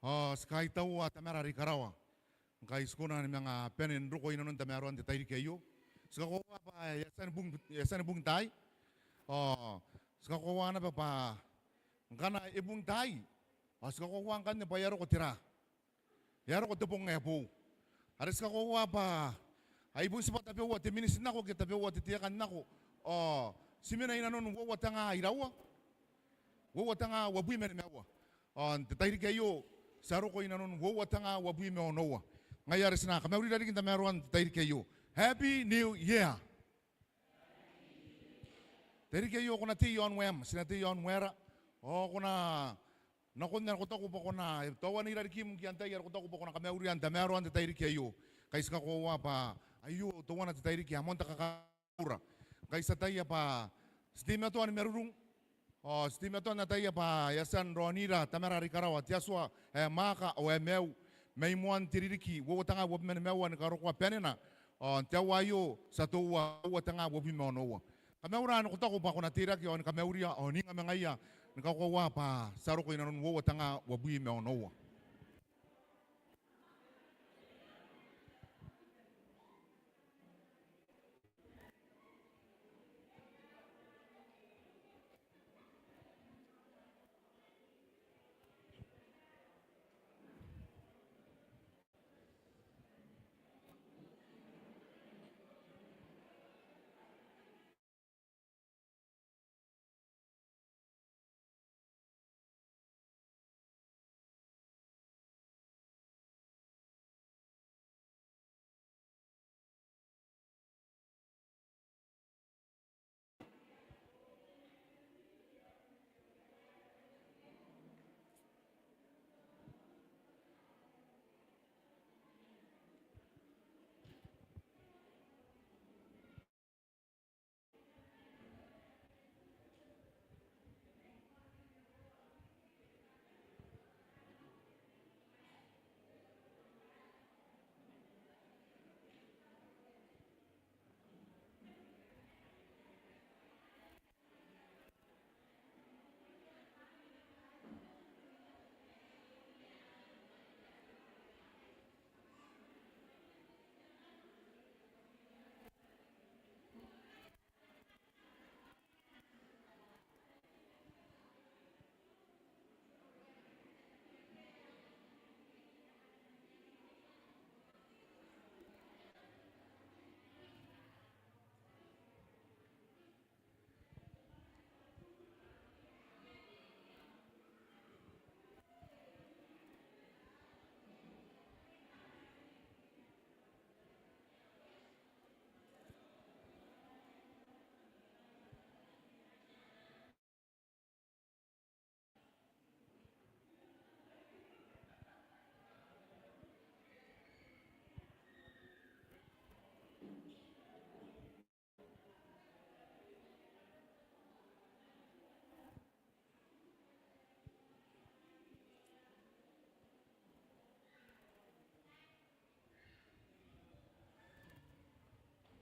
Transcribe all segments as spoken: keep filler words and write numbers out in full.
Ao ti kaitaua Tamara are i karawa ngkai ti kona ni manga bane n roko inanon tamaroan te tairiki aio. Ti kakoaua bwa e a tia ni bung, e a tia ni bung taai. Ao ti kakoaua naba bwa ngkana e bung taai ao ti kakoaua ngkanne bwa e a roko tera? E a roko te bong ae boou. Are ti kakoaua bwa ai bon tibwa tabeua te miniti nako ke tabeua te tekan nako ao ti mena inanon uoua tenga iraua? Uoua tenga uabwi ma nimaua. Ao n te tairiki aio ti a roko inanon uoua tenga uabwi ma onoua. Ngaia are ti na kamaurira riki n tamaroan te tairiki aio. Happy New Year. Tairiki aio ko na tei i aon waem, ti na tei i aon waera, ao ko na nakon are ko taku bwa ko na, e, tauan irarikim ngke antai are ko taku bwa ko na kamauria n tamaroan te tairiki aio. Ngkai ti kakoaua bwa aio teuana te tairiki ae moan te kaka- ura. Ngkai ti ataia bwa ti teimatoa ni marurung ao ti teimatoa n ataia bwa e a tia n raonira Tamara are i karawa te Atua ae mwaaka ao ae maiu mai moan te ririki uoua tenga uabwi ma nimaua ni karokoa banena. Ao n te aoa aio ti a toua uoua tenga uabwi ma onoua. Kam na mauri ngkana ko taku bwa ko na teirake ao ni kamauria ao n inga ma ngaia ni kakoaua bwa ti a roko inanon uoua tenga uabwi ma onoua.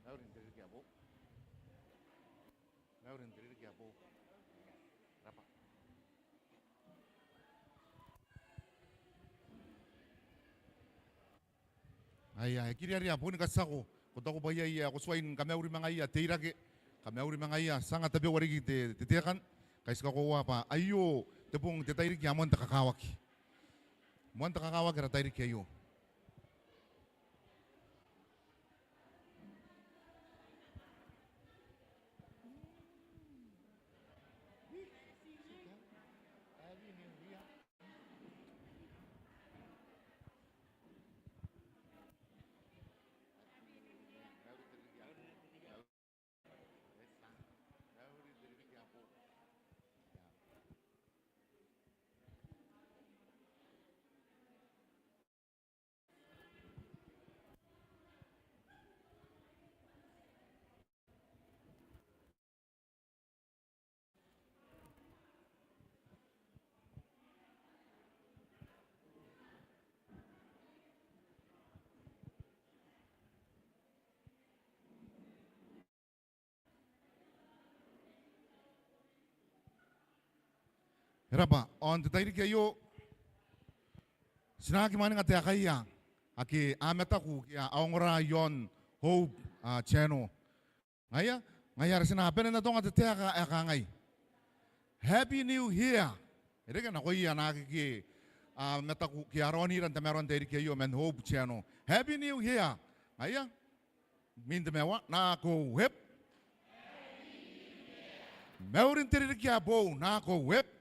Mauri n te ririki ae boou. Mauri n te ririki ae boou. Rabwa. Aia, e kiriaria boni katiako. Ko taku bwa iai ae ko tuai ni kamauri ma ngaia, teirake. Kamauri ma ngaia, ti anga tabeua riki te, te tekan. Ngkai ti kakoaua bwa aio te bong, te tairiki ae moan te kakawaki. Moan te kakawaki ara tairiki aio. E rabwa, ao n te tairiki aio Ti na aki mwaninga taekaia ake a mataku ke a ongora iaon Hope, a, Channel. Ngaia, ngaia are ti na bane n atonga te taeka ae kangai: Happy New Year. E reke nakoia naake a mataku ke a raonira n tamaroan te tairiki aio man Hope Channel. Happy New Year. Ngaia, imwin te maua, nako Hope. Mauri n te ririki ae boou, nako Hope.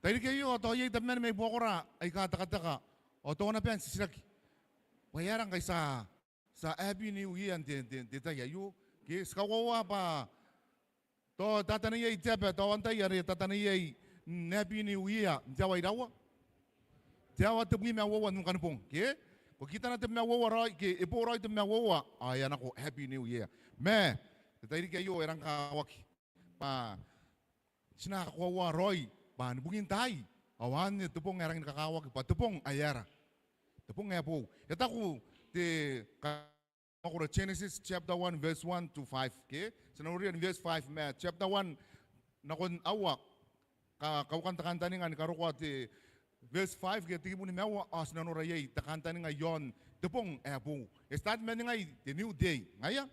Tairiki aio ao tao iai tabeman mai buakora aika tekateka ao tao a na bon titiraki bwa e aera ngkai ti a, ti a Happy New Year n te, te, te tai aio. Ke ti kakoaua bwa tao e tataneiai te aba, tao antai are e tataneiai n Happy New Year n te aoa iraua? Te aoa tebwi ma uoua n Kanibong, ke? Ko kitana tebwi ma uoua raoi, ke e bo raoi tebwi ma uoua, ao e a nako Happy New Year. Ma te tairiki aio e rang kakawaki bwa ti na kakoaua raoi bwa ni bungin taai ao anne te bong ae rangi ni kakawaki bwa te bong ae aera? Te bong ae boou. E taku te ka-, mwakoro Genesis chapter one verse one to five, ke? Ti na noria ni verse five ma chapter one nakon aua, ka-, Kaukan te Kantaninga, ni karokoa te verse five ke te kibu nimaua, ao ti na nora iai te kantaninga iaon te bong ae boou. E start man ningai, te new day. Ngaia.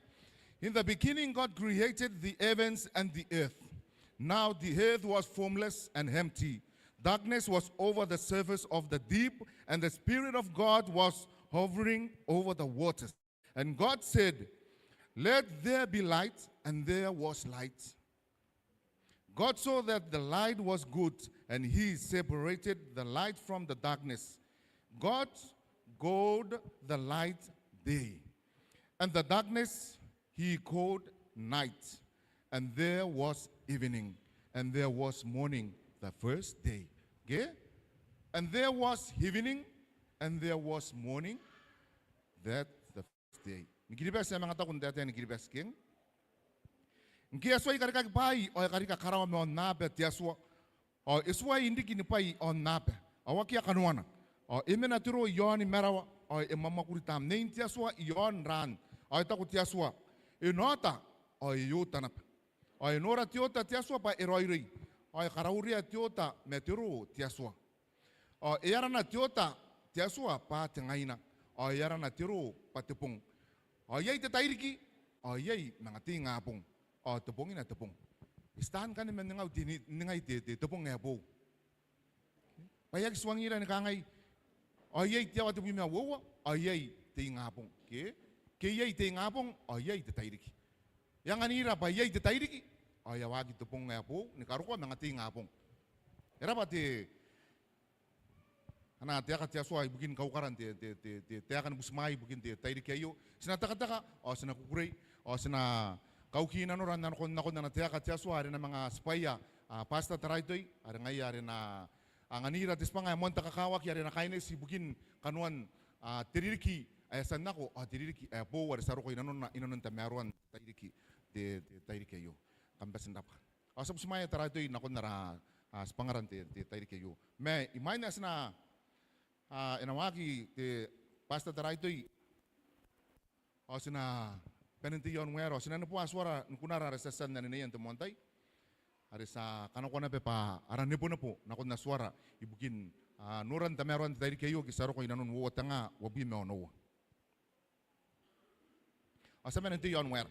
In the beginning God created the heavens and the earth. Now the earth was formless and empty. Darkness was over the surface of the deep, and the Spirit of God was hovering over the waters. And God said, "Let there be light," and there was light. God saw that the light was good, and he separated the light from the darkness. God called the light day, and the darkness he called night. And there was evening, and there was morning the first day. Ke? And there was evening, and there was morning that the first day. Ni Kiribati e a manga taku n taetae ni Kiribati, ke? Ngke e a tuai karikaki bwaai ao e karika karawa ma aonnaba te Atua, ao e tuai n riki ni bwai aonnaba ao akea kanoana. Ao e mena te roo i aoni marawa ao e mwamwakuri tamnein te Atua i aon raan. Ao e taku te Atua, "E na ota," ao e ota naba. Ao e nora te ota te Atua bwa e raoiroi, ao e karaurea te ota ma te roo te Atua. Ao e arana te ota te Atua bwa te ngaina, ao e arana te roo bwa te bong. Ao iai te tairiki, ao iai manga te ingabong, ao te bongina te bong. E start ngkanne man ningau te ni-, ningai te, te, te bong ae boou. Bwa e aki tuangira ni kangai, ao iai te aoa tebwi ma uoua, ao iai te ingabong. Ke, ke iai te ingabong, ao iai te tairiki. E anganira bwa iai te tairiki, ao e a waaki te bong ae boou, ni karokoa manga te ingabong. E raba te, ana taeka te Atua ibukin kaukaran te, te, te, te taeka ni butimwaai ibukin te tairiki aio. Ti na tekateka, ao ti na kukurei, ao ti na kauki nanora n nakon, nakon ana taeka te Atua, are e na manga tibwaia, a, Pastor Taraitoi, are ngaia are e na anganira te tibwanga ae moan te kakawaki are e na kaineti ibukin kanoan, a, te ririki ae e a tia n nako, ao te ririki ae boou are ti a roko i nanona, i nanon tamaroan te tairiki, te, te tairiki aio. Kam bati n rabwa. Ao ti a butimwaea Taraitoi nakon ara, a, tibwangara n te, te tairiki aio. Ma imwain ae ti na, a, e na waaki te Pastor Taraitoi, ao ti na bane n tei i aon waera, ao ti na neboa Atuara ni kunara are ti a tia n anenea n te moan tai, are ti a kanakoa naba bwa ara nebonebo nakon Atuara ibukin, a, noran tamaroan te tairiki aio ke ti a roko i nanon uoua te nga uabwi ma onoua. Ao ti a bane n tei i aon waera.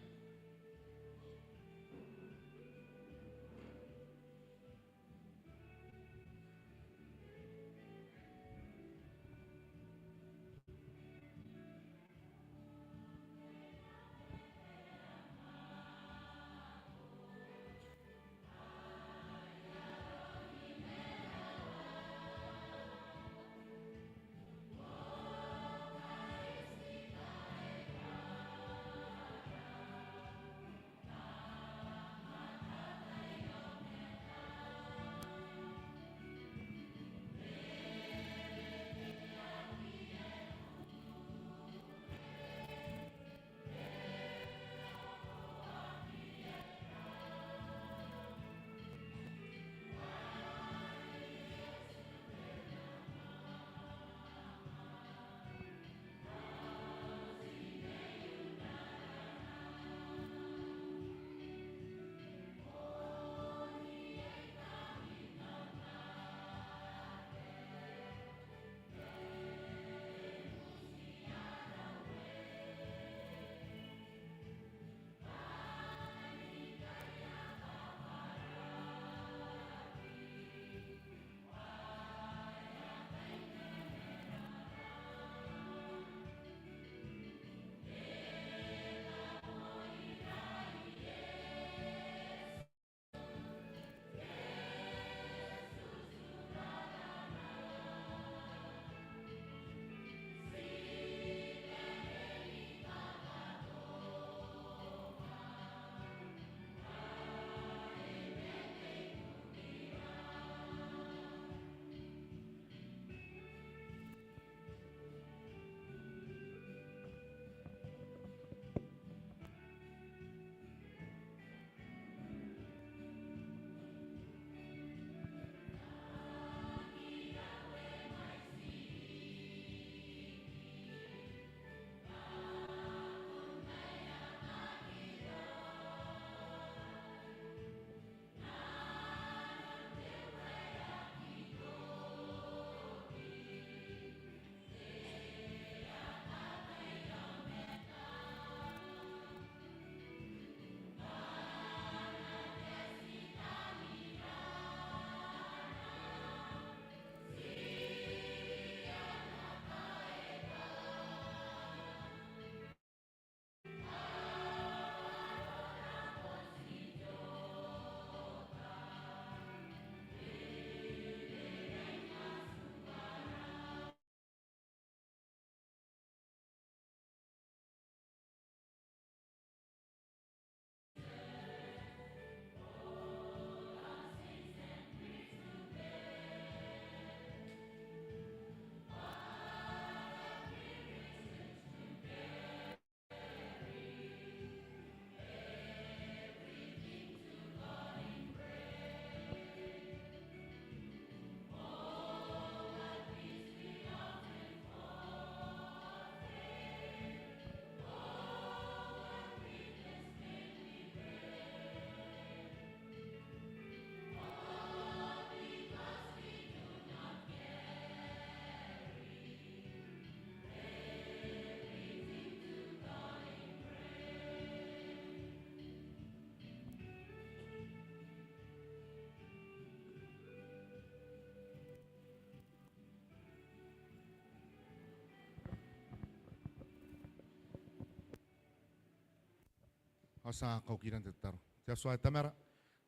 Ao ti a kaukira n tataro. Te Atua ae Tamara,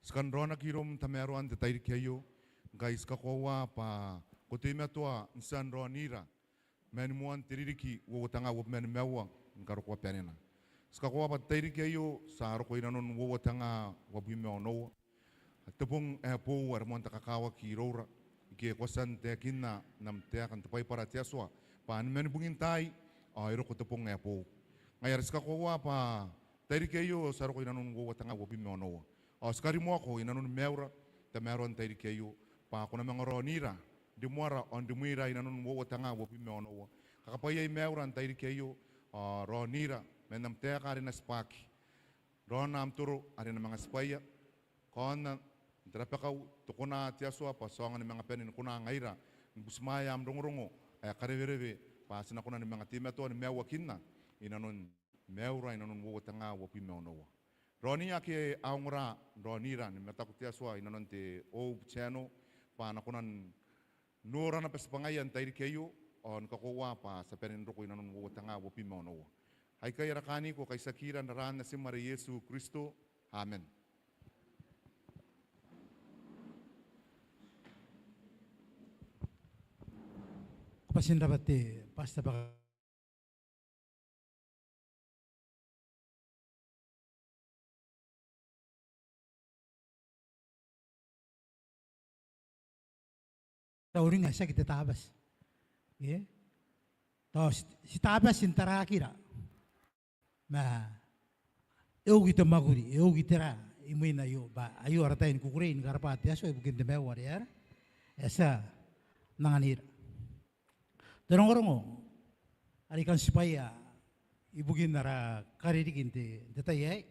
ti kan raonaki iroum n tamaroan te tairiki aio, ngkai ti kakoaua bwa ko teimatoa n tia n raonira man moan te ririki uoua tenga uabwi ma nimaua ni karokoa banena. Ti kakoaua bwa te tairiki aio ti a roko i nanon uoua tenga uabwi ma onoua. Te bong ae boou are moan te kakawaki iroura, ike ko a tia n taekinna n am taeka n te Baibara te Atua, bwa ni mani bungin taai ao e roko te bong ae boou. Ngaia are ti kakoaua bwa te tairiki aio ti a roko i nanon uoua tenga uabwi ma onoua. Ao ti karimoako i nanoni maiura n tamaroan te tairiki aio, bwa ko na manga raonira rimoara ao n rimwira i nanon uoua tenga uabwi ma onoua. Kakabwaiai maiura n te tairiki aio, ao raonira man am taeka are e na tibwaki, raona am toro are e na manga tibwaia, kaona n te rabakau, te kona te Atua bwa ti aonga ni manga bane ni kona ngaira ni butimwaea am rongorongo ae karewerewe, bwa ti na kona ni manga teimatoa ni maiuakinna i nanon maiura i nanon uoua tenga uabwi ma onoua. Raonia ake a ongora, raonira ni mataku te Atua i nanon te Hope Channel, bwa a na kona n nora naba tibwangaia n te tairiki aio, ao ni kakoaua bwa ti a bane n roko i nanon uoua tenga uabwi ma onoua. Aikai ara kaniko, kaitiakira n raraan Natim are Iesu Kristo. Amen. Ko bati n rabwa te Pastor Baka. Tao uringa tiaki te Tabati. Ie? Tao ti, ti Tabati n tarakira. Ma e uki te mwakuri, e uki te ra, imwin aio, bwa aio ara tai ni kukurei ni karabwa te Atua ibukin te maiu are e aera, e a tia n anganira. Te rongorongo are I kan tibwaia ibukin ara kaririki n te, n te tai aei,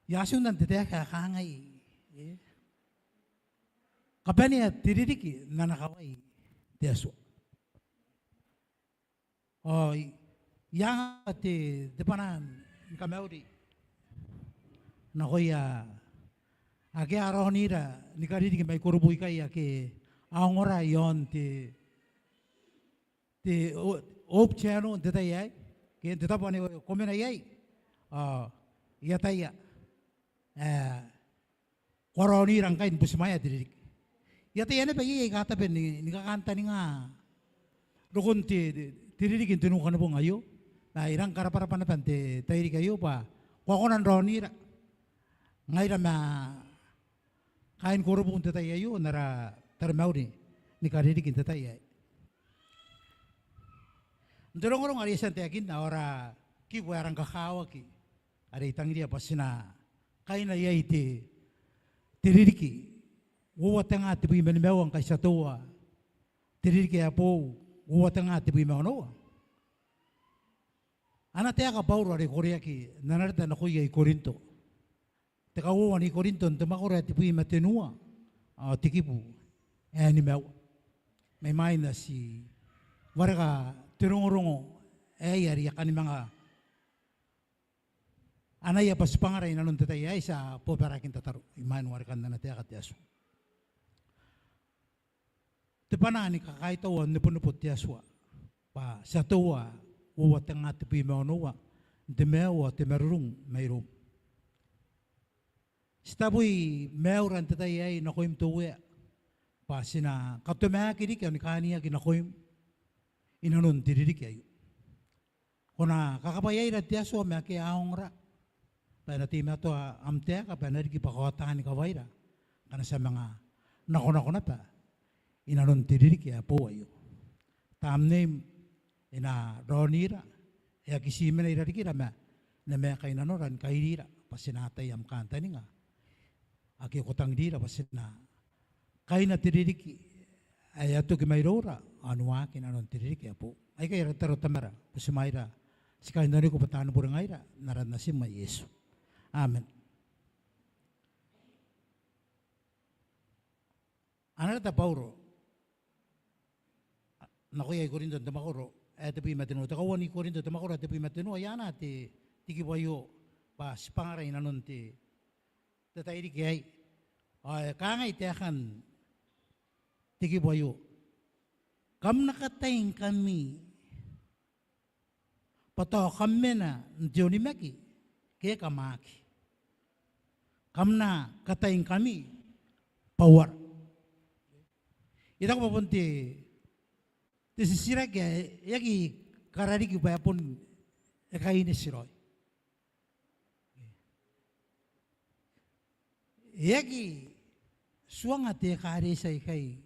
I a tia n taekinna te taeka ae kangai, e, kabanea te ririki n ana kawai te Atua. Ao I, I anga te, te bwana ni kamauri nakoia ake a raonira ni kaririki mai Korobu ikai ake a ongora i aon te, te O-, Hope Channel n te tai aei, ke n te tabo ane ko mena iai. Ao I ataia ae ko a raonira ngkai ni butimwaea te ririki. I ataia naba iai aika tabe ni, ni kakantaninga rokon te, te, te ririki n te nukanibong aio. Ma I rang karabwarabwa naba n te tairiki aio bwa ko a kona n raonira ngaira ma kaain Korobu n te tai aio n ara taromauri ni kaririki n te tai aei. N te rongorongo are I a tia n taekinna, ao ara kibu ae rang kakawaki are I tangiria bwa ti na kaina iai te, te ririki uoua tenga tebwi ma nimaua ngkai ti a toua te ririki ae boou uoua tenga tebwi ma onoua. Ana taeka Bauro are koreaki n ana reta nakoia I-Korinto, te kauoua n I-Korinto n te mwakoro ae tebwi ma tenua ao te kibu ae nimaua. Mai mwaina ti wareka te rongorongo aei are I a kani manga anaia bwa tibwangara i nanon te tai aei, ti a bobaraki n tataro imwain warekan ana taeka te Atua. Te bwana ni kakaitau ao n nebonebo te Atua bwa ti a toua uoua tenga tebwi ma onoua n te maiu ao te marurung mairoum. Ti tabui maiura n te tai aei nakoim te Uea bwa ti na katomaki riki ao ni kaaniaki nakoim i nanon te ririki aio. Ko na kakabwaiaira te Atua ma ake a ongora bwa e na teimatoa am taeka bwa e na riki bwa kaotan kawaira ngkana ti a manga nakonako naba i nanon te ririki ae boou aio. Tamneim e na raonira, e aki ti mena i rarikira ma e na maeka i nanora ni kairira bwa ti na atai am kantaninga ake ko tangirira bwa ti na kaina te ririki ae a toki mairoura ao ni waaki i nanon te ririki ae boou. Aikai ara tataro Tamara, butimwaeira ti kainnanoi bwa taani bure ngaira n aran Natim ae Iesu. Amen. Ana reta Bauro nakoia I-Korinto n te mwakoro ae tebwi ma tenua, te kauoua n I-Korinto n te mwakoro ae tebwi ma tenua, I anaa te, te kibu aio bwa tibwangara i nanon te, te tairiki aei. Ao e kangai taekan te kibu aio: Kam na kataingkami bwa tao kam mena n te onimaki e kamaki. Kam na kataingkami bwa uara. I taku bwa bon te, te titiraki ae e aki karariki bwa e bon e kaineti raoi. E aki tuanga te ekaretia aikai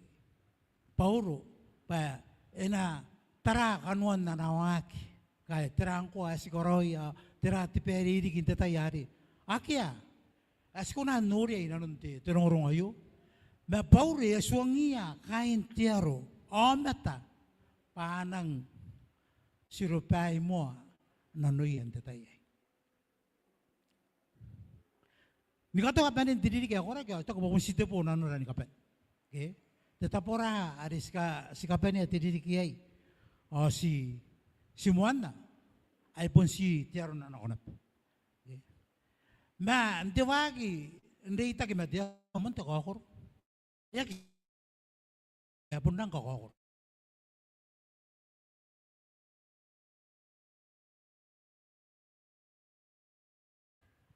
Bauro bwa e na tara kanoan ana waaki, ke tera ngkoa ae ti karaoi, ao tera te baere riki n te tai arei. Akea. Ae ti kona n noria i nanon te, te rongorongo aio. Ma Bauro e a tuangiia kaain te aro aomata bwa a nang tirobai moa nanoia n te tai aei. Ni katoa kabanean te ririki ae koraki ao I taku bwa bon titebo nanora ni kabane. Ke? Te tabo ra are ti ka, ti kabanea te ririki aei ao ti, ti moanna, ai bon ti te aro nako naba. Ke? Ma n te waaki n reitaki ma te aro moan te kaokoro. E aki, e bon rang kakaokoro.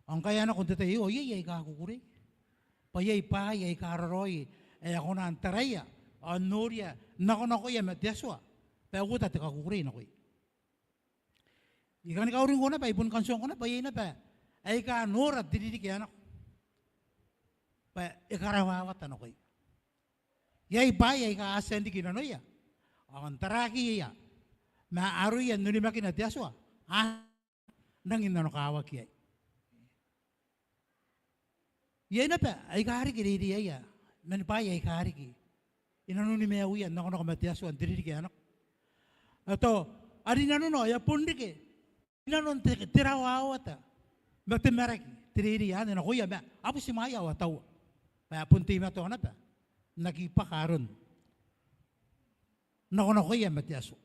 Ao ngkai a nako n te tai aio ao iai aika kukurei. Bwa iai bwaai aika raoiroi ae a kona n taraia ao n noria nakonakoia ma te Atua bwa e uota te kakukurei nakoia. I kani kauringko naba, I boni kan tuangko naba, iai naba aika nora te ririki ae nako bwa e karawawata nakoia. Iai bwaai aika a tia n riki nanoia ao n tarakiia ma aroia n onimakina te Atua a rangi n nanokawaki iai. Iai naba aika riki reireiaia man bwaai aika riki i nanoni maiuia n nakonako ma te Atua n te ririki ae nako. Ao tao arinanona ao e a bon reke i nanon te, te rawawata ma te maraki te reirei anne nakoia, ma a butimwaea ao a taua bwa a bon teimatoa naba n aki bwaka aron nakonakoia ma te Atua.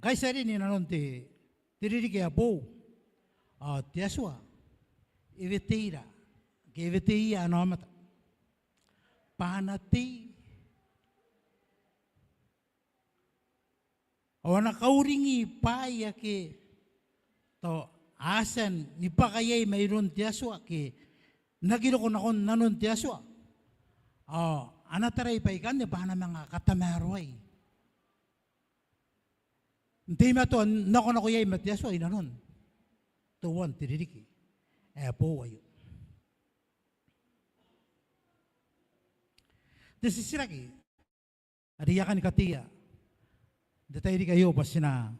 Ngkai ti a rin i nanon te, te ririki ae boou ao te Atua e weteira ke e weteiia ana aomata bwa a na tei ao a na kauringi bwaai ake tao a tia ni bwaka iai mairoun te Atua ke n aki roko nakon nanon te Atua. Ao a na tarai baikanne bwa a na manga katamaroai n teimatoa n nakonako iai ma te Atua i nanon teuana te ririki ae boou aio. Te titiraki are I a kani kateia n te tairiki aio bwa ti na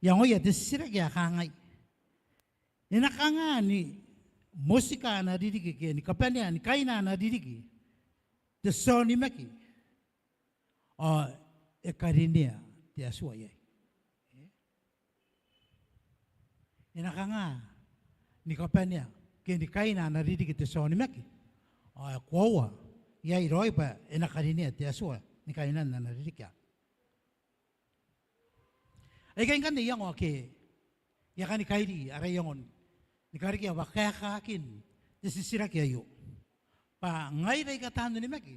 iangoia te titiraki ae kangai: E na kanga ni motika ana ririki ke ni kabanea ni kaina ana ririki te tia onimaki ao e karinea te Atua iai? E na kanga ni kabanea ke ni kaina ana ririki te tia onimaki ao e koaua iai raoi bwa e na karinea te Atua ni kainan ana ririki? Aikai ngkanne iango ake I a kani kairi, ara iango ni karekea bwa kaekaakin te titiraki aio. Bwa ngaira aika taan onimaki,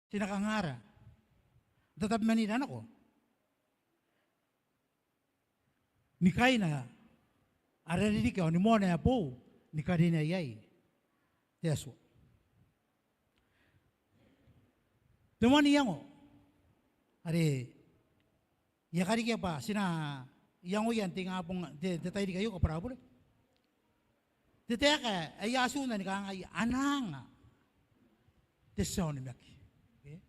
ti na kanga ra n tatabemanira nako ni kaina ara ririki ao ni moana ae boou ni karinea iai te Atua? Te moan iango are I a karekea bwa ti na iangoia n te ingabong, te, te tairiki aio, kabwara au bure, te taeka ae I a atuna ni kangai: Ana anga te tia onimaki. Okay?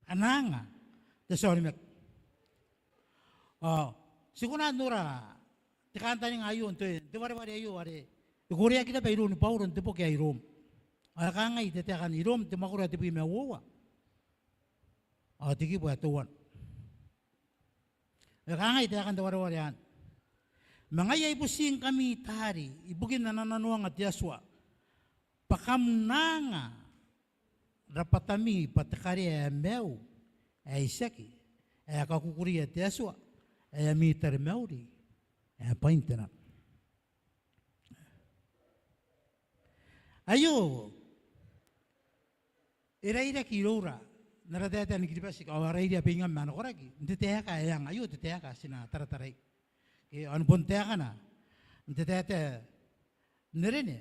Ana anga te tia onimaki. Ao ti kona n nora te kantaninga aio n te, te wareware aio are e koreaki naba iroun Bauro n te boki ae Rom. Ao e kangai te taeka anne, Rom, te mwakoro ae tebwi ma uoua ao te kibu ae teuana. E kangai taekan te wareware anne: Ma ngaia I butingkami taari ibukin ana nanoanga te Atua, bwa kam na anga rabwatami bwa te karea ae maiu ae itiaki, ae kakukureia te Atua, ae ami taromauri ae bwain te nano. Aio e rairaki iroura n ara taetae ni Kiribati, ao a rairia Beingam ma ana koraki n te taeka ae anga aio, te taeka ae ti na taratarai. Ke ao ni bon taekana n te taetae n Erene,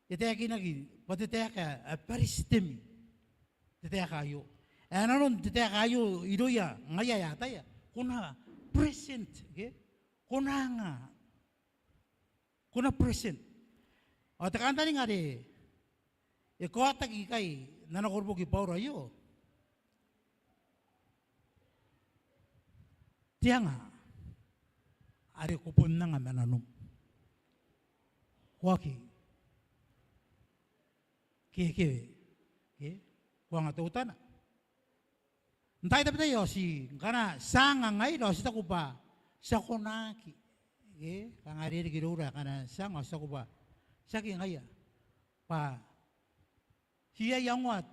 e taekinaki bwa te taeka ae bwaritimi te taeka aio. Ae nanon te taeka aio irouia ngaia ae ataia, ko na present, ke? Ko na anga, ko na present. Ao te kantaninga are e kaotaki ikai n ana koroboki Bauro aio, te anga are ko bon anga ma nanom. Ko aki kekewe, ke? Ko anga teutana. N taai tabetai ao ti, ngkana ti anga ngaira ao ti taku bwa ti a konaki, ke? Kanga are e riki iroura, ngkana ti anga ao ti taku bwa ti aki ngaia, bwa ti iangoa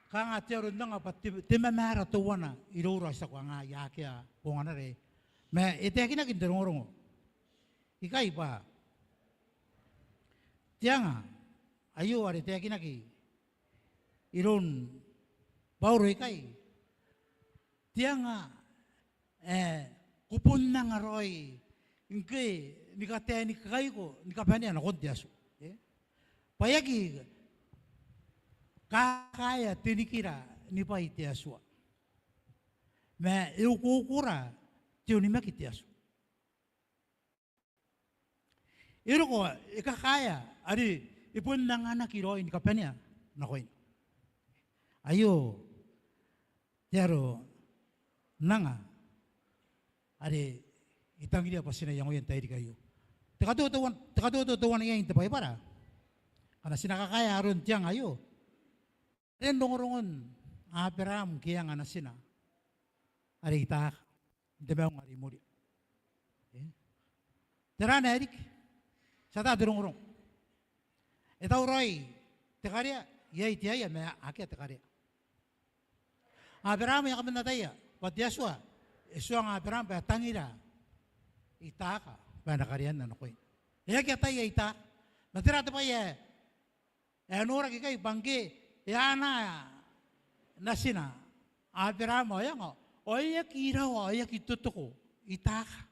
kanga te aro n anga bwa te, te mamaara teuana iroura, ao ti taku kanga I akea bonganara. Ma e taekinaki n te rongorongo ikai bwa te anga aio are taekinaki iroun Bauro ikai, te anga ae ko bon anga raoi ngke ni kataenikaiko ni kabanea nakon te Atua. E? Bwa e aki kakaea te nikira ni bwai te Atua, ma e ukoukora te onimaki te Atua. E roko, e kakaea, are e bon anganaki raoi ni kabanea nakoina. Aio te aro n anga are I tangiria bwa ti na iangoia n tairiki aio. Te katoto teuan-, te katoto teuana iai n te Baibara, ngkana ti na kakaea aron te anga aio, are n rongorongon Aberaam ngke e anga natina are Itaaka n te maunga are i Moria. E? Tera ae riki? Ti ata te rongorongo. E tauraoi te karea, iai te aia ma akea te karea. Aberaam e a kaman ataia bwa te Atua e tuanga Aberaam bwa e tangira Itaaka bwa e na kareanna nakoina. E aki ataia Itaaka. Ma tera te bwai ae ae noraki ikai? Bwa ngke e ana natina Aberaam ao e anga, ao e aki irawa, ao e aki totoko Itaaka.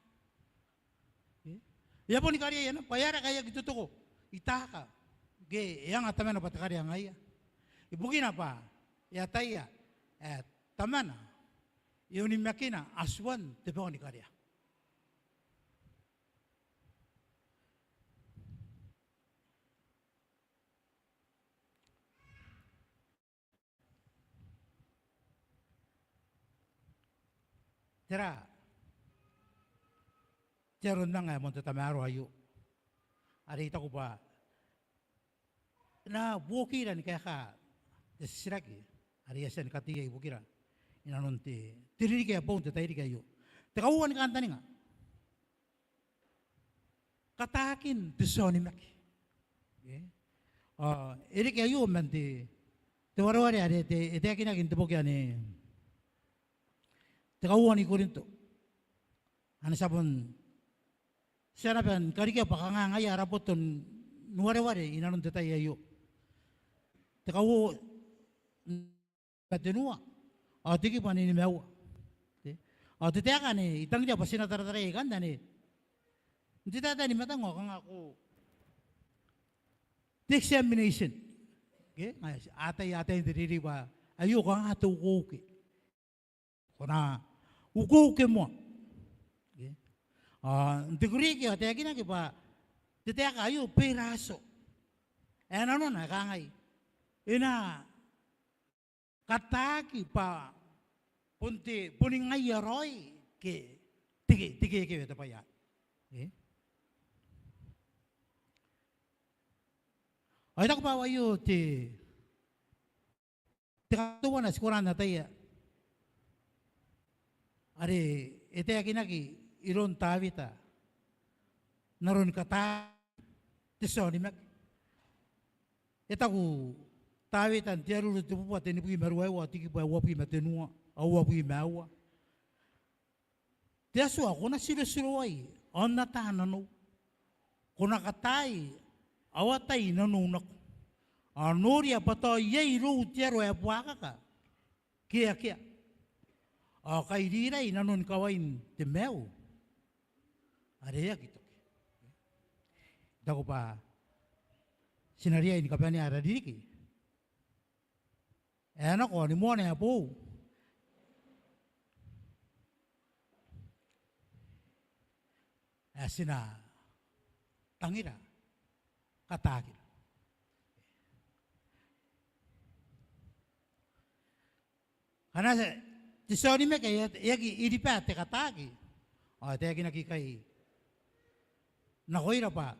E? E a boni kariaia naba bwa e aera ngkai e aki totoko Itaaka ngke e anga tamana bwa te karea ngaia. Ibukina bwa e ataia ae tamana e onimakina Atuan te bao ni karea. Tera te aro n anga ae moan te tamaroa aio are I taku bwa e na buokira ni kaeka te titiraki are I a tia ni kateia ibukira inanon te, te ririki ae boou n te tairiki aio. Te kauoua ni kantaninga, kataakin te tia onimaki. E? Ao e reke aio man te, te wareware are te, e taekinaki n te boki anne, te kauoua ni Korinto. Anne ti a bon tia naba ni karika bwa kanga ngaia ara boto ni wareware inanon te tai aio. Te kauoua ma tenua ao te kibu ae nimaua. Te, ao te taeka anne I tangiria bwa ti na tarataraia ikanne anne n te taetae ni matang ao kanga ko te examination. Ke? Ngaia, a ataia, a ataia n te reirei bwa aio kanga te ukeuke. Ko na ukeuke moa. Ke? Ao n te Kuriki ao e taekinaki bwa te taeka aio peirazo. Ae nanona e kangai, e na kataaki bwa bon te, boni ngaia raoi ke te, te kekewe te bwai aei. E? Ao I taku bwa aio te, te kateuana ae ti kona n ataia are e taekinaki iroun Tawita n aroni kataaki te tia onimaki. E taku Tawita n te Areru te bubua tenibwi ma ruaiwa, te kibu ae uabwi ma tenua ao uabwi ma aua. Te Atua, ko na tirotiroai ao n ata nanou. Ko na kataai ao atai nanou nako. Ao noria bwa tao iai irou te aro ae buakaka ke akea. Ao kairiirai nanon kawain te maiu are e aki toki. I taku bwa ti na riai ni kabanea ara ririki ae nako ni moana ae boou ae ti na tangira kataakina. Ngkana te tia onimaki e aki iriba te kataaki ao e taekinaki ikai nakoira bwa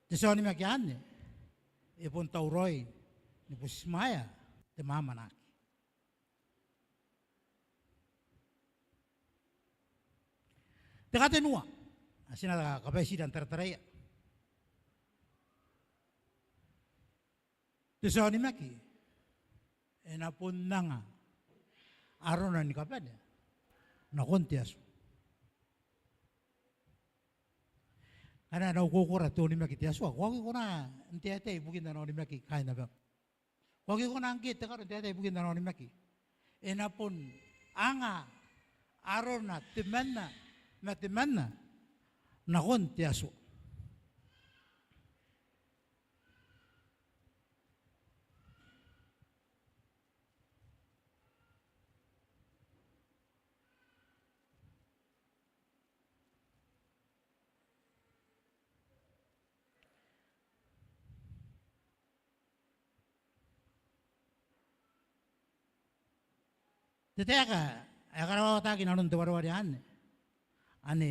te tia onimaki anne e bon tauraoi ni butimwaea te mwamwanaki. Te katenua ae ti na kabaitiira n tarataraia. Te tia onimaki e na bon anga arona ni kabane nakon te Atua. Ngkana e na ukoukora te onimaki te Atua, ko aki kona n taetae ibukin ana onimaki kaain abam. Ko aki kona ngke te karo n taetae ibukin ana onimaki. E na bon anga arona temanna ma temanna nakon te Atua. Te taeka ae karawawataki inanon te wareware anne, anne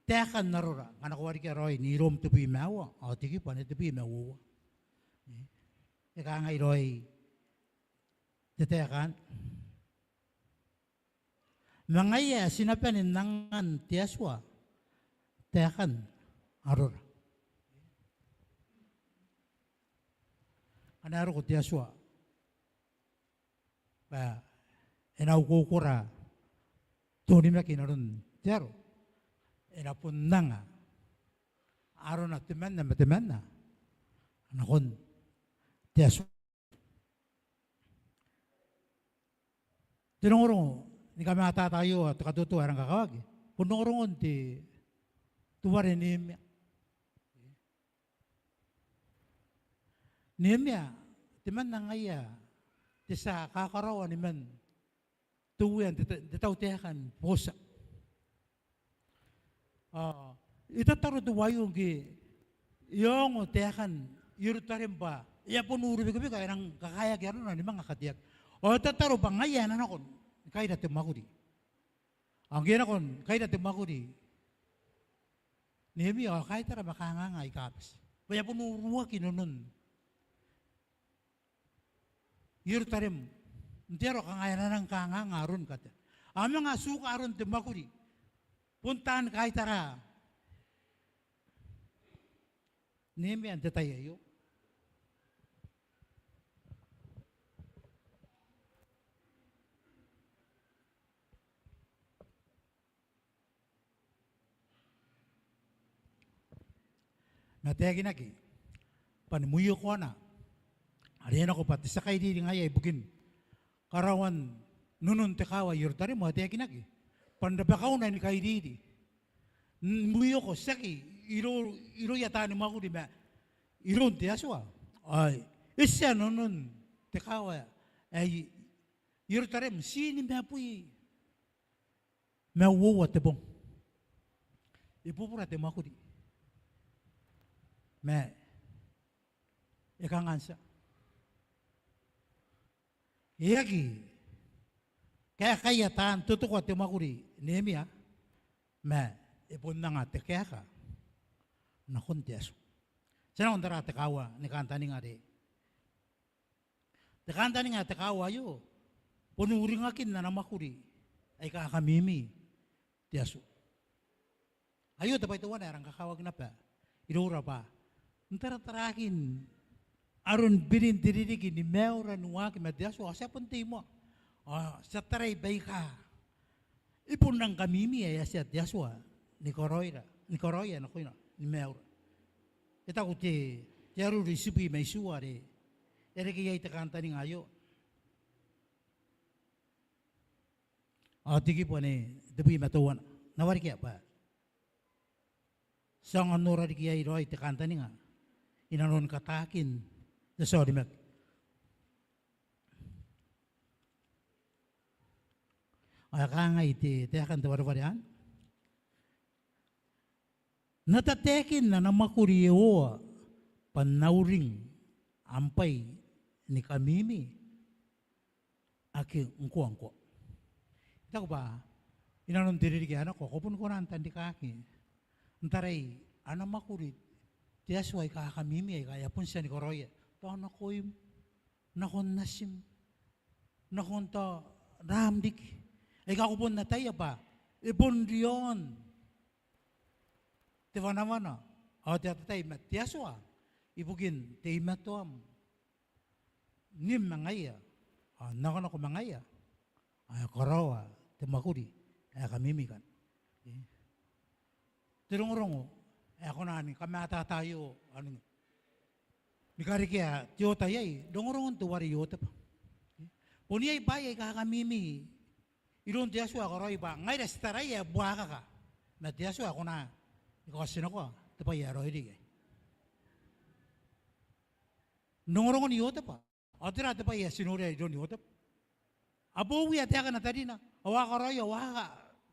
taekan arora, ngkana ko warikia raoi n Iroum tebwi ma aua ao te kibu anne tebwi ma uoua. E kangai raoi te taeka anne. Ma ngaia ae ti na bane n angan te Atua taekan arora. Ngkana e roko te Atua bwa e na ukoukora te onimaki inanon te aro, e na bon anga arona temanna ma temanna nakon te Atua. Te rongorongo ni kamatata aio, te katoto ae rang kakawaki, bon rongorongon te, teuare Neemia. Neemia, temanna ngaia te tia kakaraoa ni man te Uea n te, te tautaeka ni Botia. Ao e tataro teuaio ngke e ongo taekan Ierutarem bwa e a bon urubikebike, e rang kakaeaki arona ni manga kateaki. Ao e tataro bwa ngaia ae na nako ni kaira te mwakuri. Ao ngke e nako ni kaira te mwakuri Neemia, ao kaitara ma kanganga aika bati bwa e a bon uruaki nanon Ierutarem n te aro kanga e na nang kanganga aron katean. A manga tuka aron te mwakuri. Bon taan kaitara Neemia n te tai aio. Ma taekinaki bwa ni mwiokoana are e nako bwa te tia kairiri ngaia ibukin karaoan nunnun te kaawa Ierutarem, ao e taekinaki bwa n rabakauna ni kairiri, ni mwioko tiaki iro, irouia taani mwakuri ma iroun te Atua. Ao e tia nunnun te kaawa ae Ierutarem tini ma bwi ma uoua te bong. E bubura te mwakuri ma e kanga n tia. E aki kaekaia taan totokoa te mwakuri Neemia, ma e bon anga te kaeka nakon te Atua. Ti a nako n tara te kaawa ni kantaninga are te kantaninga ae te kaawa aio bon uringakin ana mwakuri aika kamimi te Atua. Aio te bwai teuana ae rang kakawaki naba iroura bwa n taratarakin aron birin te ririki ni maiura ni waaki ma te Atua, ao ti a bon tei moa. Ao ti a tarai baika e bon rang kamimi ae e a tia te Atua ni karaoira, ni karaoia nakoina ni maiura. E taku te, Te Areru itibwi ma itiua are e reke iai te kantaninga aio. Ao te kibu anne tebwi ma teuana. N na wareka bwa ti aonga n nora riki iai raoi te kantaninga inanon kataakin te tia onimaki. Ao e kangai te, taekan te wareware anne. N na tataekin ana mwakuri Iehova bwa N na uring am bwai ni kamimi ake ngkoangkoa. I taku bwa inanon te ririki ae nako ko bon kona n tanrikaki n tarai ana mwakuri te Atua aika kamimi aika e a bon tia ni karaoia. Tao nakoim, nakon natim, nakon tao raam riki aika ko bon ataia bwa e bon riaon te wanawana ao te atatai ma te Atua ibukin teimatoam n nim ma ngaia ao n nakonako ma ngaia ao e karaoa te mwakuri ae kamimi ikanne. Te rongorongo ae kona ni kamatata aio ao ni karekea te oota iai, rongorongon teuare Iotebwa. Bon iai bwaai aika kamimi iroun te Atua ae karaoi bwa ngaira ti taraia ae buakaka, ma te Atua e kona ni kaotinakoa te bwai ae raoiroi iai. N rongorongon Iotebwa. Ao tera te bwai ae ti noria iroun Iotebwa? A bowi taekana tarina, ao a karaoia, ao a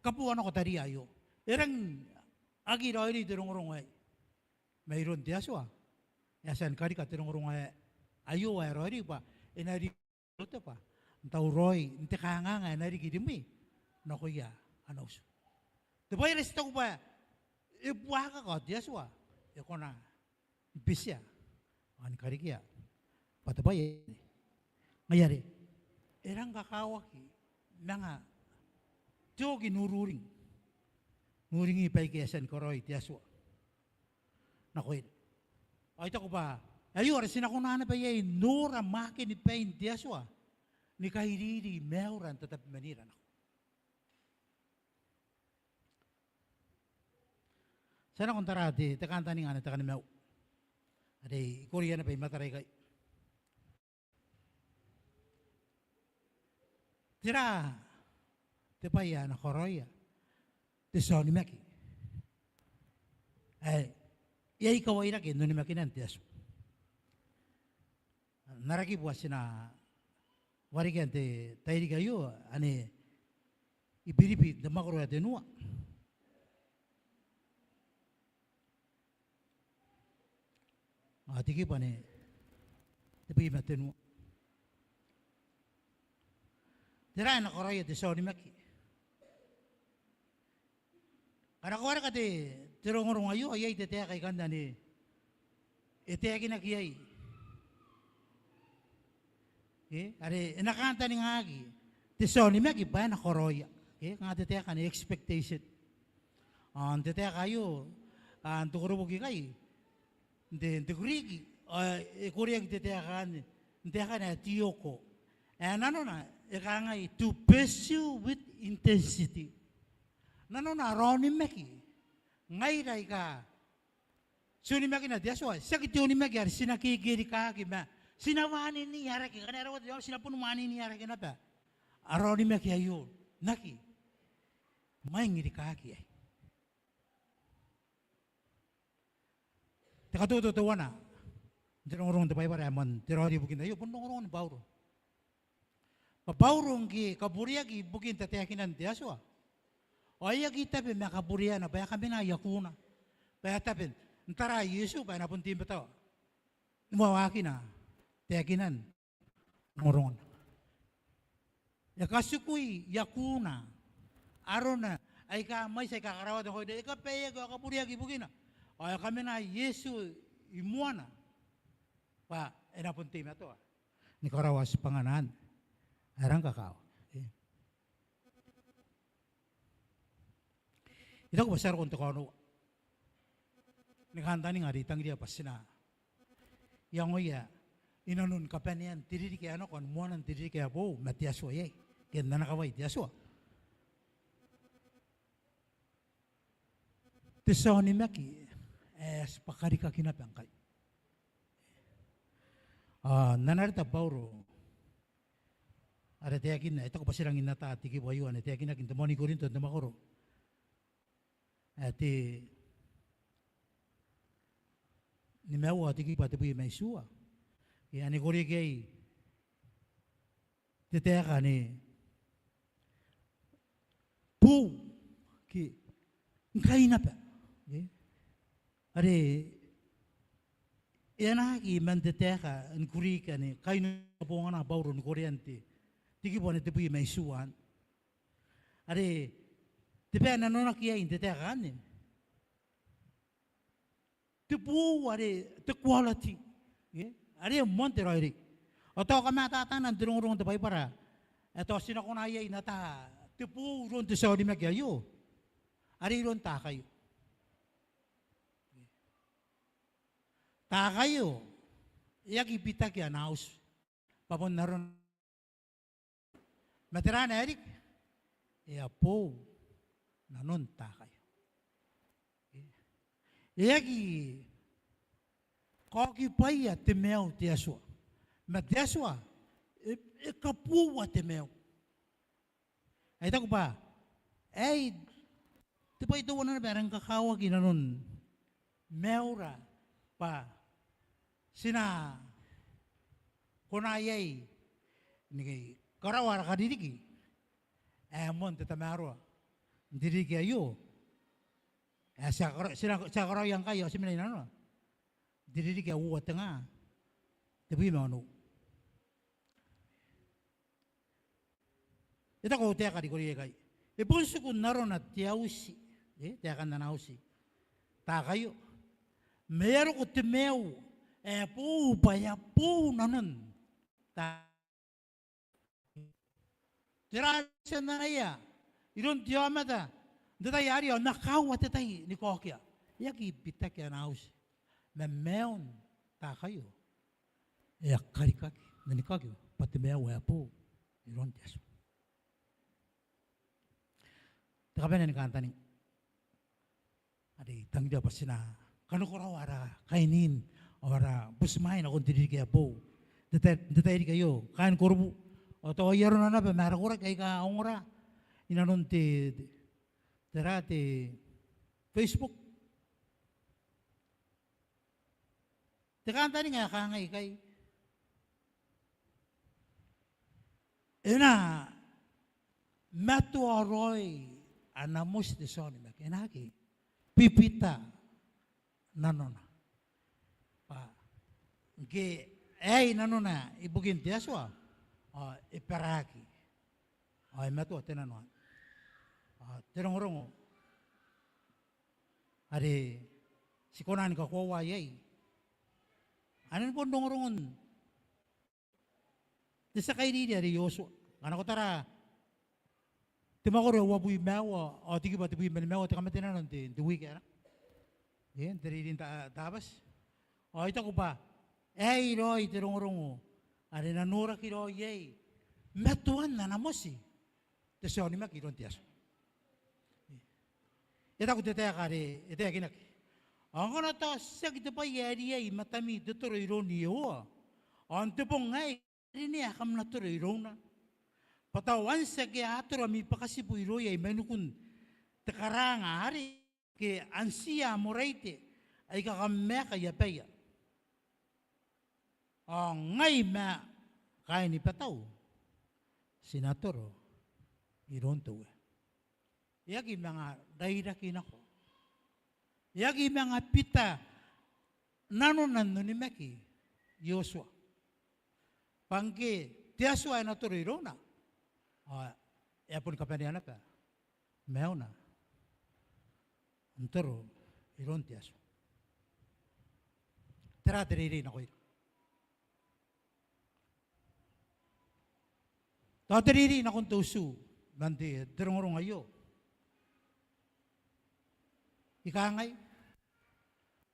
kabooa nako taria aio. E rangi n aki raoiroi te rongorongo aei. Ma iroun te Atua e a tia ni karika te rongorongo ae aio ae raoiroi bwa e na riki Iotebwa n tauraoi n te kanganga ae na riki rimwi nakoia ana utu. Te bwai are ti taku bwa e buakaka ao te Atua e kona ni bitia ao ni karekea bwa te bwai ae ngaia are e rang kakawaki manga te oki n ururing, n uringi baike e a tia ni karaoi te Atua nakoina. Ao I taku bwa aio are ti na kona naba iai n nora mwakeni bain te Atua ni kairiri maiura n tatabemanira nako. Ti a nako n tara te, te kantaninga anne te kanimaiu are I korea naba I matara ikai. Tera te bwai ae na karaoia te tia onimaki ae e a ikawairake n onimakinan te Atua? N ara kibu ae ti na warekia n te tairiki aio anne I-Biribi n te mwakoro ae tenua. Ao te kibu anne tebwi ma tenua. Tera ae na karaoia te tia onimaki? Ngkana ko wareka te, te rongorongo aio, iai te taeka ikanne anne e taekinaki iai. E, are e na kantaningaki te tia onimaki bwa e na karaoia. E, kanga te taeka anne expectation. Ao n te taeka aio, ao n te koroboki ikai, n te, n te Kuriki, ao e koreaki te taeka anne n taekan ae tioko. Ae nanona e kangai to pursue with intensity. Nanona ara onimaki ngaira aika ti onimakina te Atua, tiaki te onimaki are ti na kekerikaki ma ti na waninii araki, ngkana e rawata te aomata ti na bon waninii araki naba ara onimaki aio n aki mwaing rikaaki iai. Te katoto teuana n te rongorongo n te Baibara ae moan te raoiroi ibukin aio bon rongorongon Bauro. Bwa Bauro ngke e kabureaki ibukin tataekinan te Atua ao e aki tabe ma kabureana bwa e kamena i akuna, bwa e tabe n tara Iesu bwa e na bon teimatoa ni waakina taekinan rongorongona. E katikui i akuna arona aika mwaiti aika karawata nakoina, e kabaeaki ao kabureaki ibukina ao e kamena Iesu i moana bwa e na bon teimatoa ni karaoa tibwangana anne ae rang kakawaki. I taku bwa ti a roko n te kaonoua ni kantaninga are I tangiria bwa ti na iangoia inanon kabanean te ririki ae nako ao ni moanan te ririki ae boou ma te Atua iai ke n ana kawai te Atua. Te tia onimaki ae e a tibwa karikaki naba ngkai. Ao n ana reta Bauro are e taekinna, e taku bwa ti rangi n ata te kibu aio ane e taekinaki n te moan I-Korinto n te mwakoro ae te nimaua ao te kibu ae tebwi ma itiua. Ke ane e koreaki iai te taeka ane boou ke ngkai naba. Ke are e anaaki man te taeka ni Kuriki ane e kainabongana Bauro ni korean te, te kibu ane tebwi ma itiua anne. Are te bwai ae nanonaki iai n te taeka anne, te boou are te quality, ke are moan te raoiroi. Ao tao kam atatana n te rongorongo n te Baibara ae tao ti na kona iai n ata te boou iroun te tia onimaki aio, are iroun Takaio. Takaio e aki bitaki ana auti bwa bon arona. Ma tera ae riki? E a boou nanon Takaio. E aki kaokibwaia te maiu te Atua, ma te Atua e, e kaboua te maiu. Ae I taku bwa aei te bwai teuana naba ae rangi kakawaki inanon maiura, bwa ti na kona iai ni karaoa ara kaririki ae moan te tamaroa n te ririki aio ae ti a kara-, ti na, ti a karaoia ngkai ao ti mena inanona, n te ririki ae uoua te nga tebwi ma onoua. E taku au taeka ni koriaia ikai, e bon tiku n arona te auti, e, taekan ana auti Takaio, ma e a roko te maiu ae boou bwa e a boou nanon Ta-, tera ae ti anaia iroun te aomata n te tai arei ao N na kaua te tai ni kaokia? E aki bitaki ana auti, ma maiun Takaio e a karikaki, n na ni kaokia bwa te maiu ae boou iroun te Atua. Te kabanea ni kantaninga are I tangiria bwa ti na kanakoraoa ara kainiin ao ara butimwaai nakon te ririki ae boou n te tai, n te tairiki aio, kaain Korobu, ao tao ai arona naba ma ara koraki aika a ongora inanon te, te, tera, te Facebook. Te kantaninga ae kangai ikai: E na matoa raoi ana moti te tia onimaki, e na aki bibita nanona. Bwa ngke e aei nanona ibukin te Atua ao e baraaki ao e matoa te nano anne. Ao te rongorongo are ti kona ni kakoaua iai, anne bon rongorongon te tia kairiri are Iotua. Ngkana ko tara te mwakoro ae uabwi ma aua ao te kibu ae tebwi ma nimaua, te kamatenano n te, n te wiki ae e nako, e, n te reirei n ta-, Tabati, ao I taku bwa aei raoi te rongorongo are e na noraki raoi iai matoan ana moti te tia onimaki iroun te Atua. E taku te taeka are e taekinaki: Ao ngkana tao tiaki te bwai ae riai i matami te toro iroun Iehova, ao n te bong aei, tera ae kam na toro irouna? Bwa tao anti ake a toro ami bakatibu irouia i manikun te karaanga arei, ke antiia Amoraite aika kam maeka i abaia? Ao ngai ma kaaini batau ti na toro iroun te Uea. E aki manga rairaki nako, e aki manga bita nanona n onimaki Iotua. Bwa ngke te Atua e na toro irouna ao e a boni kabanea naba maiuna n toro iroun te Atua. Tera te reirei nakoira? Tao te reirei nakon te utu man te, te rongorongo aio, e kangai,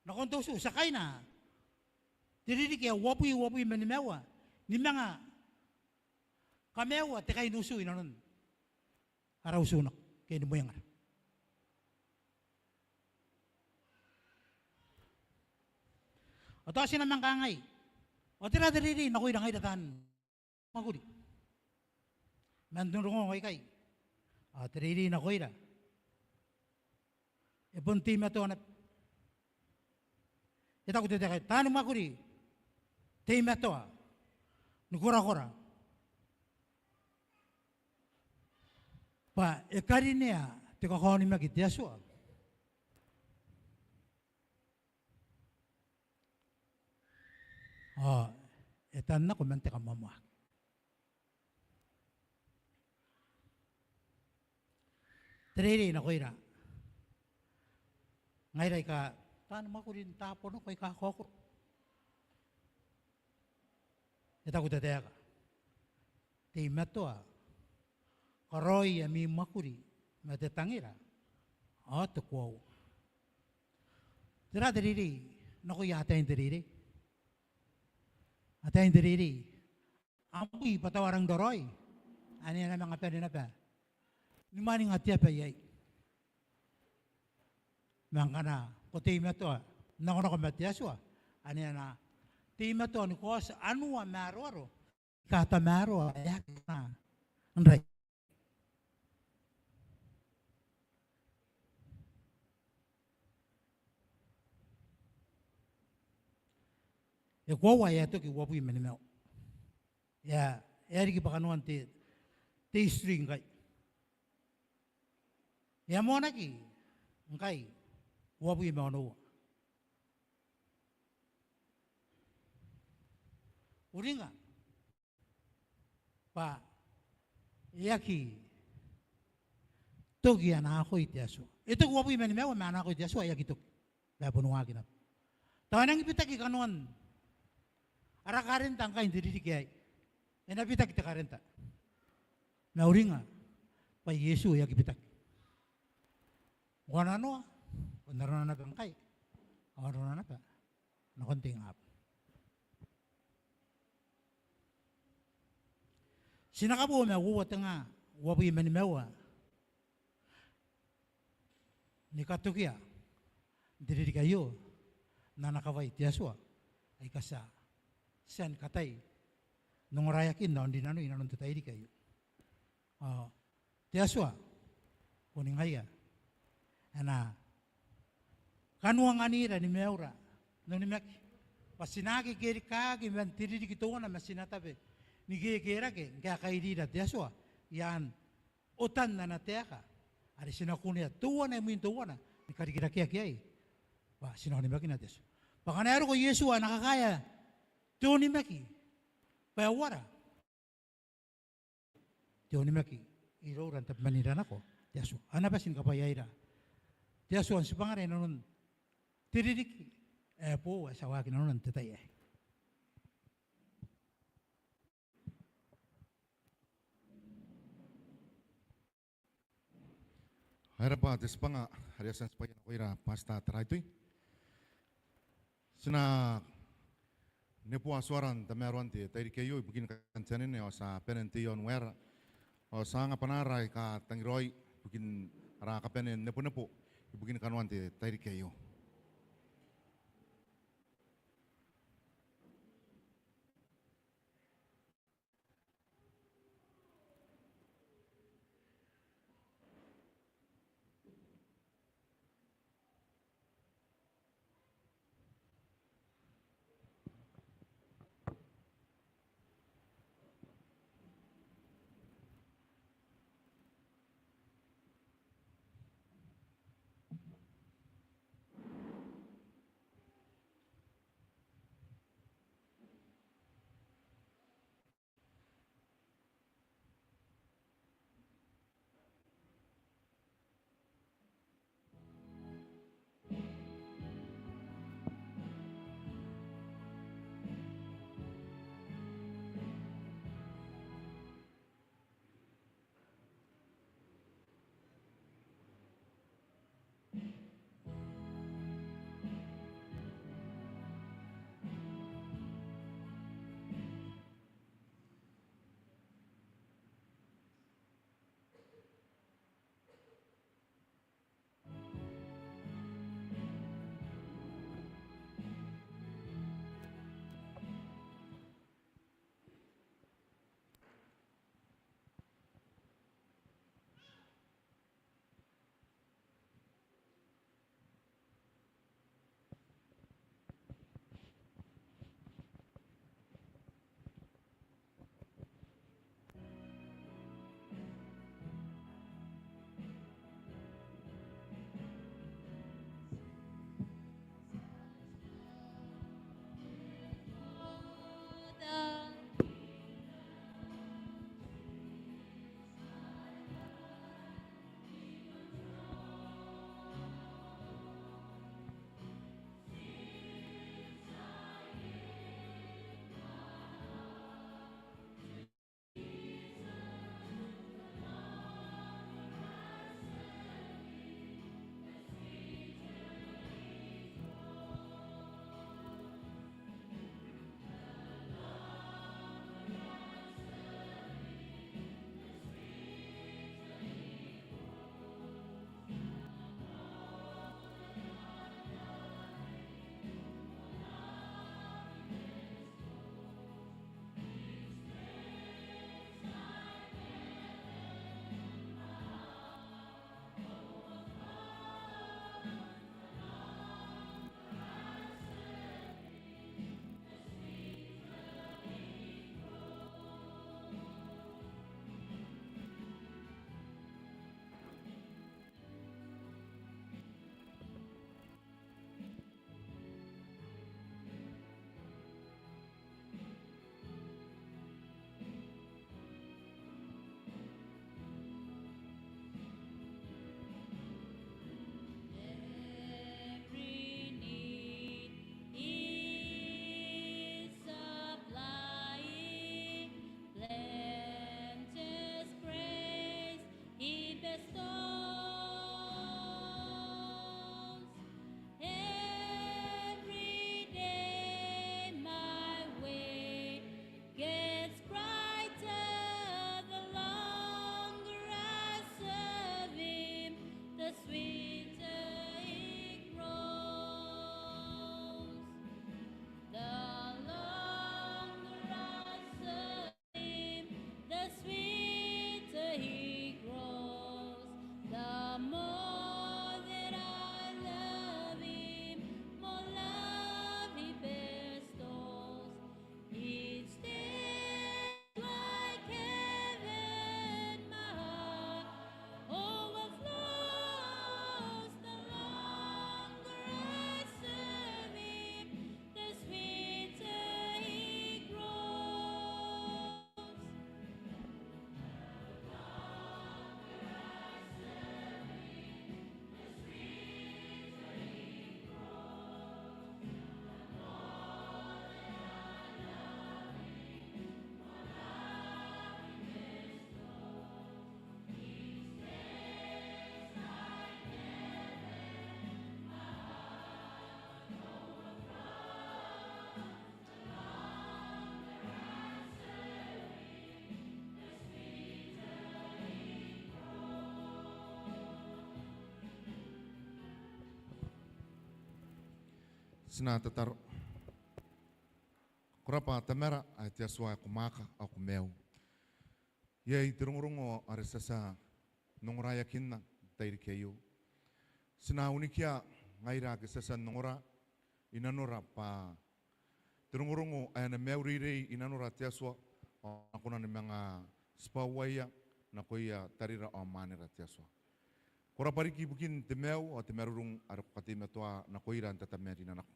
nakon te utu, ti a kaina te ririki ae uabwi, uabwi ma nimaua ni manga kamaiua te kainiutu inanon ara utu nako ke ni mwengara. Ao tao ti na manga kangai, Ao tera te reirei nakoira ngaira taan mwakuri man te rongorongo aikai? Ao te reirei nakoira, e bon teimatoa naba. E taku te taeka, taan mwakuri, teimatoa ni korakora, bwa e karinea te kakaonimaki te Atua. Ao e tan nako man te kamoamoaki. Te reirei nakoira ngaira aika taan mwakuri n taabo nako aika kakaokoro. E taku te taeka, teimatoa karaoi ami mwakuri ma te tangira ao te koaua. Tera te reirei nakoia ataein te reirei? Ataein te reirei, a bwi bwa tao a rang raraoi, ane a na manga bane naba ni mwaninga te aba iai. Ma ngkana ko teimatoa n nakonako ma te Atua, ane a na teimatoa ni kaoti anua ma aroaro aika tamaroa ae aki kona n rai. E koaua ae e a toki uabwi ma nimaua. E a, e a riki bwa kanoan te, te history ngkai. E a moanaki ngkai uabwi ma onoua. Uringa bwa e aki toki ana akoi te Atua. E toki uabwi ma nimaua ma ana akoi te Atua e aki toki. Bwa e bon waaki naba. Tao e nangi bitaki kanoan ara karenta ngkai n te ririki aei. E na bitaki te karenta. Ma uringa bwa Iesu e aki bitaki. Ngkoananoa, bon arona naba ngkai, ao arona naba nakon te ingabong. Ti na kaboo ma uoua tenga uabwi ma nimaua ni katokia n te ririki aio n ana kawai te Atua aika ti a tia ni katai n ongoraeakin ao n rinanoi inanon te tairiki aio. Ao te Atua boni ngaia ae na kanoanganira ni maiura n onimaki bwa ti na aki kerikaaki man te ririki teuana ma ti na tabe ni kekerake ngke e kairira te Atua i aan otan ana taeka are ti na kunea teuana imwin teuana ni karikirakeaki iai bwa ti na onimakina te Atua. Bwa ngkana e roko Iesu ao e na kakaea te onimaki bwa e uara te onimaki iroura n tabemanira nako te Atua. A na bati ni kabwaiaira te Atua n tibwangara inanon te ririki ae boou ae ti a waaki nanona n te tai aei. Ao e rabwa te tibwanga are e a tia n tibwaia nakoira Pastor Taraitui. Ti na neboa tuara n tamaroan te tairiki aio ibukin kanoan te anene ao ti a bane n tei iaon waera. Ao ti a anga bwanaara aika tangiraoi ibukin ara kabanea n nebonebo ibukin kanoan te tairiki aio. Ti na tataro. Ko rabwa Tamara ae te Atua ae ko mwaaka ao ko maiu. Iai te rongorongo are ti a tia n ongoraeakinna n te tairiki aio. Ti na unikia ngaira ake ti a tia n ongora i nanora bwa te rongorongo ae na maiureirei i nanora te Atua ao a na kona ni manga tibwaua nakoia tarira ao mwanera te Atua. Ko rabwa riki ibukin te maiu ao te marurung are ko kateimatoa nakoira n tatabemarinan nako.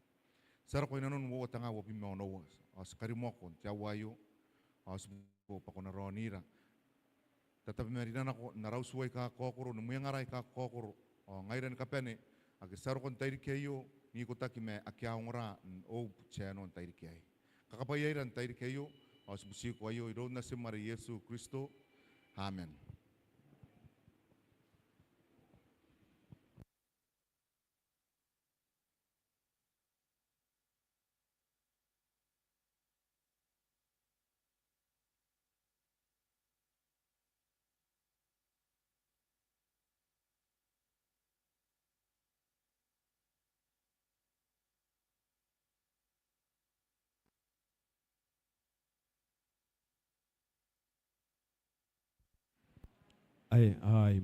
Ti a roko i nanon uoua te nga uabwi ma onoua ao ti karimoako n te aoa aio ao ti boo bwa ko na raonira. Tatabemarinan nako n ara utu aika kakaokoro, ni mwengara aika kakaokoro ao ngaira ni kabane ake ti a roko n tairiki aio n ikotaki ma ake a ongora n Hope Channel n tairiki aei. Kakabwaiaira n tairiki aio ao ti butiko aio iroun Natim are Iesu Kristo. Amen. Ae, ae,